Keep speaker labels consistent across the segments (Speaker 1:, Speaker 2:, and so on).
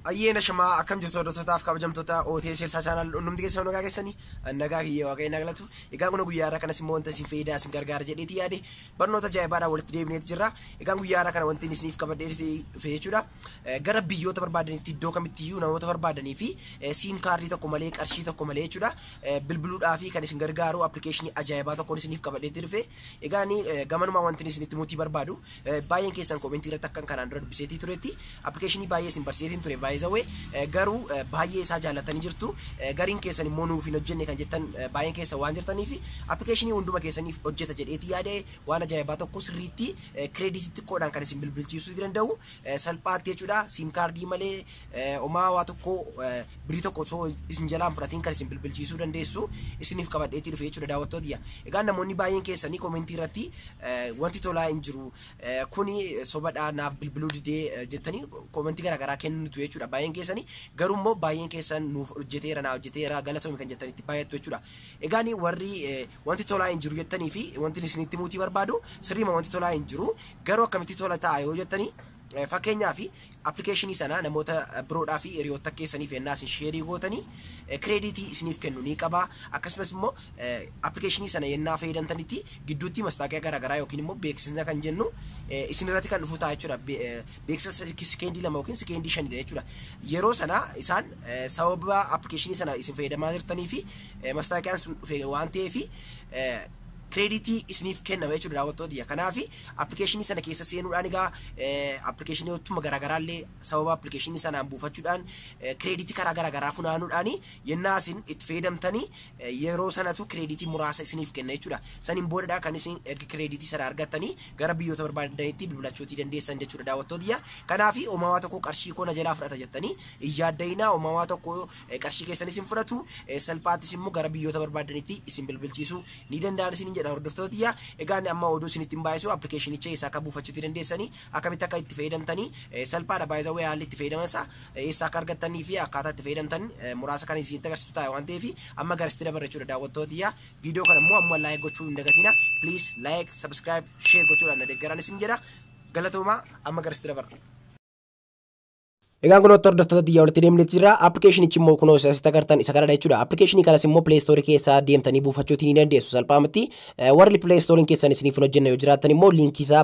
Speaker 1: Ayyeena shamaa akkam jirtu hordoftotaaf kabajamtoota OTS Elsaa channel hundumti keessan nagaa keessanii nagaa kiyya waaqayyo na galatu. Egaa kun guyyaa har'a kanas immoo wanta isin faayidaa isin gargaara jedheeti yaade barnoota ajaa'ibaadhaan walitti deebineeti jirra. Egaa guyyaa har'a kana wanti isiniif qabadhee dhufe jechuudha. Gara biyyoota barbaadanitti iddoo kamittiyyuu namoota barbaadanii fi SIM kaardii tokko malee qarshii tokko malee jechuudha. Bilbiluudhaa fi kan isin gargaaru appilikeeshinii ajaa'ibaa tokkoon isiniif qabadheeti dhufe. Egaa gamanumaa wanti isinitti mutii barbaadu baay'een keessan koomentii irratti akkan kanaan dura dubbiseetii turetti appilikeeshinii baay'ee isin barsiiseetiin ture baay'ee garuu baay'ee isaa jaallatanii jirtu gariin keessan immoo nuuf hin hojjenne kan jettan baay'een keessan waan jirtaniif appilikeeshinii hunduma keessaniif hojjeta jedheeti yaade waan ajaa'ibaa tokko sirriitti kireeditii xiqqoodhaan kan isin bilbilchiisuu danda'u salphaatti jechuudha. SIM kaardii malee homaa waa tokko birii tokko osoo isin jalaan fudhatiin kan isin bilbilchiisuu dandeessu isiniif qabadheetii dhufe jechuudha daawwattootiyya. Egaa namoonni baay'een keessanii koomentii irratti wanti tolaa hin jiru kuni sobadhaa naaf bilbiluu didee jettanii koomentii garaagaraa kennitu jechuudha. Baay'een keessanii garuu immoo baay'een keessan nuuf hojjeteera naa hojjeteera galatoomi kan jettanitti baay'attu jechuudha. Egaa warri wanti tolaa hin jiru jettanii fi wanti isinitti mutii barbaadu sirriima wanti tolaa hin jiru garuu akkamitti tola ta'a yoo jettanii fakkeenyaaf appilikeeshinii sana namoota biroodhaa fi hiriyoota keessaniif ennaa isin sheerii gootanii kireeditii isiniif kennu ni qaba. Akkasumas immoo appilikeeshinii sana yennaa fayyadamtanitti gidduutti mastaaqiyaa garaagaraa yookiin immoo beeksisa kan jennu isin irratti kan dhufu ta'a jechuudha. Beeksisa sekeendii 2 yookiin sekeendii 5 jechuudha. Yeroo sana isaan sababa appilikeeshinii sana isin fayyadamaa jirtanii fi mastaaqiyaan sun dhufe waan ta'eef kireeditii isiniif kennama jechuudha daawwattoota. Kanaaf appilikeeshinii sana keessa seenuudhaan egaa appilikeeshinii garaagaraa illee sababa appilikeeshinii sanaan buufachuudhaan kireeditii karaa garaagaraa funaanuudhaan yennaa isin itti fayyadamtanii yeroo sanatu kireeditii muraasa isiniif kenna jechuudha. Saniin boodadhaa kan isin erga kireeditii sana argattanii gara biyyoota barbaadanitti bilbilachuutii dandeessan jechuudha daawwattoota. Kanaaf homaa tokko qarshii koo na jalaa fudhata jettanii hin yaadda'inaa. Homaa tokko qarshii keessan isin fudhatu salphaattis immoo gara biyyoota barbaadanitti isin bilbilchiisuu ni danda'an isin jedha hordoftootiyya. Egaa amma oduu isinitti hin baay'isu appilikeeshinicha eessaa akka buufachuutii dandeessanii akkamitti akka itti fayyadamtanii salphaadha baay'ee haalli itti fayyadaman isaa eessaa akka argattanii fi akkaataa itti fayyadamtan muraasa kan isinitti agarsiisu ta'a waan ta'eef amma garasitti dabarra jechuudha daawwattootiyya. Viidiyoo kana immoo amma like gochuu hin dagatina. Please like, subscribe, share gochuudhaan na deeggaran isin jedha. Galatoomaa amma garasitti dabarra. Egaan kun hordoftoota xiyyaa walitti deemnee jira. Appilikeeshinichi immoo kunoo asitti agartan isa kanadha jechuudha. Appilikeeshinii kanas immoo Play Store keessaa deemtanii buufachuutii ni dandeessu salphaamatti. Warri Play Store keessan isiniif hin hojjenne yoo jiraattan immoo liinkii isaa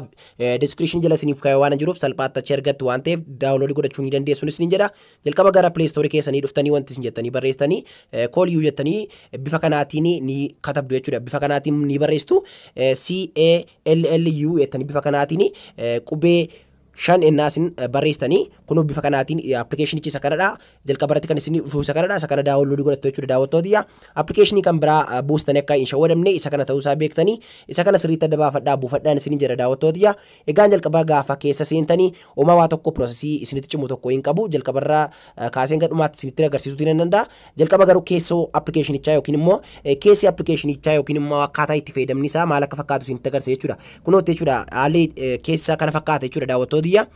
Speaker 1: description jala isiniif kaa'ee waan jiruuf salphaatti achi argattu waan ta'eef daawunloodii godhachuu ni dandeessu isiniin jedha. Jalqaba gara Play Store keessanii dhuftanii wanti isin jettanii barreessitanii Call You jettanii bifa kanaatiin ni katabdu jechuudha. Bifa kanaatiin ni barreessitu C A L L U jettanii bifa kanaatiin qubee 5 ennaa isin barreessitanii kunoo bifa kanaatiin appilikeeshinichi isa kanadha. Jalqaba irratti kan isin dhufu isa kanadha. Isa kana daawunloodii godhattu jechuudha daawwattootiyya. Appilikeeshinii kan biraa buustanii akka hin shawwadamne isa kana ta'uusaa beektanii isa kana sirriitti adda baafadhaa buufadhaan isiniin jedha daawwattootiyya. Egaan jalqaba gaafa keessa seentanii homaa waa tokko piroosesii isinitti cimu tokko hin qabu. Jalqabarraa kaaseen gadhumaatti isinitti agarsiisuu ni danda'a. Jalqaba garuu keessoo appilikeeshinichaa yookiin immoo keessi appilikeeshinichaa yookiin immoo akkaataa itti fayyadamni isaa maal akka fakkaatu isinitti agarsiisa jechuudha. Kunootti jechuudha haalli keessa kana fakkaata jechuudha daawwattootiyya.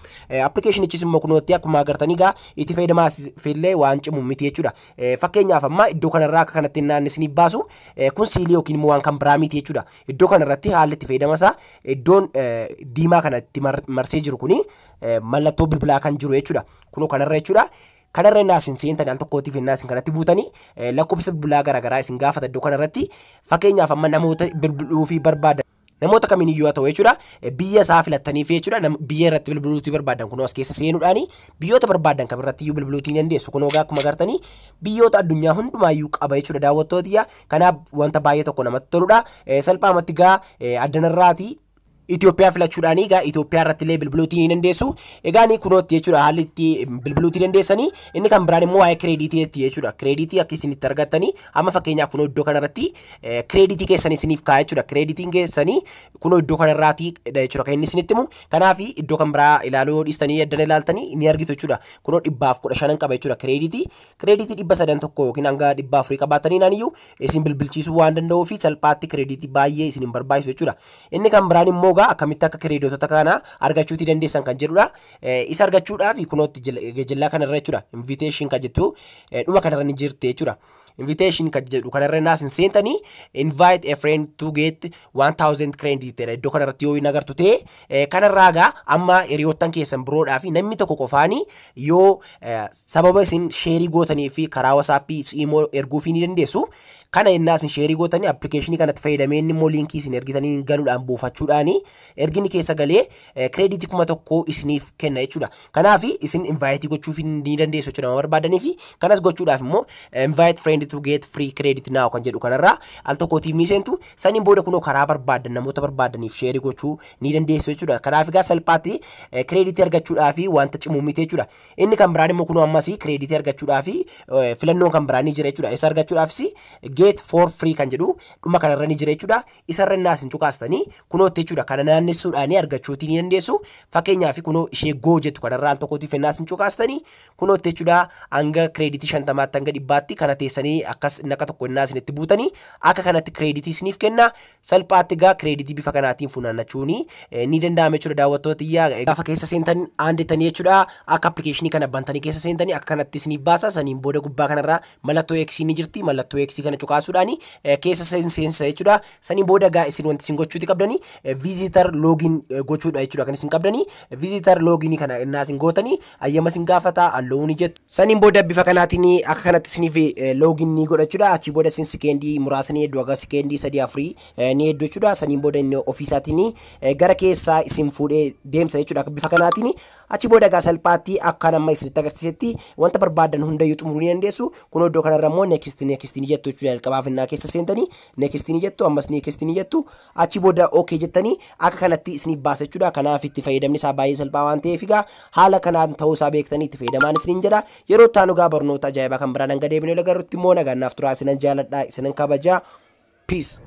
Speaker 1: Appilikeeshinichis immoo kunootti akkuma agartanii egaa itti fayyadamaas illee waan cimu miti jechuudha. Fakkeenyaaf amma iddoo kanarraa akka kanatti naanni isiniif baasu kun siilii yookiin immoo waan kan biraa miti jechuudha. Iddoo kanarratti haalli itti fayyadama isaa iddoon diimaa kanatti marsee jiru kuni mallattoo bilbilaa kan jiru jechuudha. Kunoo kanarra jechuudha. Kanarra innaa isin seentan al tokkootiif innaa isin kanatti buutanii lakkoofsa bilbilaa garaagaraa isin gaafata iddoo kanarratti. Fakkeenyaaf amma namoota bilbiluu fi barbaadan namoota kamiin iyyuu haa ta'u jechuudha biyya isaa filattaniif jechuudha biyya irratti bilbiluutii barbaadan kunoo as keessa seenuudhaani biyyoota barbaadan kamirratti iyyuu bilbiluutii ni dandeessu. Kunoo egaa akkuma agartanii biyyoota addunyaa hundumaayyuu qaba jechuudha daawwattootiyya. Kanaaf wanta baay'ee tokko namatti toludha. Salphaamatti egaa addanarraati Itoophiyaa filachuudhaan egaa Itoophiyaa irratti illee bilbiluutii ni dandeessu. Egaa ni kunootti jechuudha haalli itti bilbiluutii dandeessanii. Inni kan biraan immoo waa'ee kireediitiitti jechuudha. Kireediitii akka isin itti argattanii amma fakkeenyaaf kunoo iddoo kanarratti kireediitii keessan isiniif kaa'a jechuudha. Kireediitiin keessanii kunoo iddoo kanarraati jechuudha kan inni isinitti himu. Kanaaf iddoo kan biraa ilaaluu yoo dhiistanii addana ilaaltanii ni argitu jechuudha. Kunoo 115 qaba jechuudha kireediitii. Kireediitii 301 yookiin hanga 400 qabaatanii naaniyyuu isin bilbilchiisuu waan danda'uu fi salphaatti kireediitii baay'ee isin hin barbaachisu jechuudha. Inni kan biraan immoo gaa akkamitti akka kireeditoota kana argachuutii dandeessan kan jedhudha. Isa argachuudhaaf kunootti jallaa kanarra jechuudha. Invitation kan jettu dhuma kanarra ni jirti jechuudha. Invitation kan jedhu kanarra naasin seentanii "Invite a friend to get 1000 credit" jedha. Iddoo kanarratti yoo hin agartu ta'e, kanarraa gaa amma hiriyoottan keessan biroodhaa fi namni tokko qofaanii yoo sababa isin share gootanii fi karaa WhatsAppii, Imo erguufii ni dandeessu. Kana innaa isin share gootanii appilikeeshinii kanatti fayyadamee, inni immoo liinkii isin ergitanii galuudhaan buufachuudhaani ergini keessa galee kireeditii 1000 isiniif kenna jechuudha. Kanaaf isin invite gochuuf ni dandeessu jechuudha nama barbaadanii fi kanas gochuudhaaf immoo "Invite friend to get free credit now" kan jedhu kanarraa al tokkootiif ni seentu. Saniin booda kunoo karaa barbaadan namoota barbaadaniif share gochuu ni dandeessu jechuudha. Kanaaf egaa salphaatti kireeditii argachuudhaaf wanta cimu miti jechuudha. Inni kan biraan immoo kunoo ammas kireeditii argachuudhaaf filannoon kan biraan ni jira jechuudha. Isa argachuudhaafis "Get for free" kan jedhu dhuma kanarra ni jira jechuudha. Isarra innaas hin cuqaastanii kunootti jechuudha. Kana naannessuudhaan argachuutii ni dandeessu. Fakkeenyaaf kunoo ishee "Go" jettu kanarra al tokkootiif innaas hin cuqaastanii kunootti jechuudha. Hanga kireeditii 50tti, hanga 100tti kana teessanii akkas naqa tokko innaas itti buutanii akka kanatti kireeditii isiniif kenna. Salphaatti egaa kireeditii bifa kanaatiin funaannachuun ni danda'ama jechuudha, daawwattoota iyyaa. Gaafa keessa seentan aandettanii jechuudha, akka appilikeeshinii kana bantanii keessa seentanii akka kanatti isiniif baasa. Saniin booda gubbaa kanarraa mallattoo X ni jirti. Mallattoo X kana cuqaasuudhaan keessa seensa jechuudha. Saniin booda egaa isin wanti isin gochuuti qabdanii visitor login gochuudha jechuudha. Kan isin qabdanii visitor login kana innaa isin gootanii ayyama isin gaafata, allow ni jettu. Saniin booda bifa kanaatiin akka kanatti isiniif login ni godha jechuudha. Achii booda isin sikeendii muraasni hedduu, aga sikeendii sadii afurii ni hedduu jechuudha. Saniin booda inni ofiisaatiin gara keessaa isin fuudhee deemsa jechuudha bifa kanaatiin. Achi booda egaa salphaatti akka nama isinitti agarsiisetti wanta barbaadan hundayyuu xumuruu ni dandeessu. Kun iddoo kanarra immoo "Next, next" ni jettu jechuudha. Jalqabaaf innaa keessa seentanii "Next" ni jettu, ammas "Next" ni jettu, achi booda "Okay" jettanii akka kanatti isiniif baasa jechuudha. Kanaaf itti fayyadamni isaa baay'ee salphaa waan ta'eef egaa haala kanaan ta'uu isaa beektanii itti fayyadamaan isiniin jedha. Yeroo itti aanu egaa barnoota ajaa'ibaa kan biraan hanga deebinee agarrutti immoo nagaan naaf turaa. Isinan jaaladha, isinan kabajaa. Peace.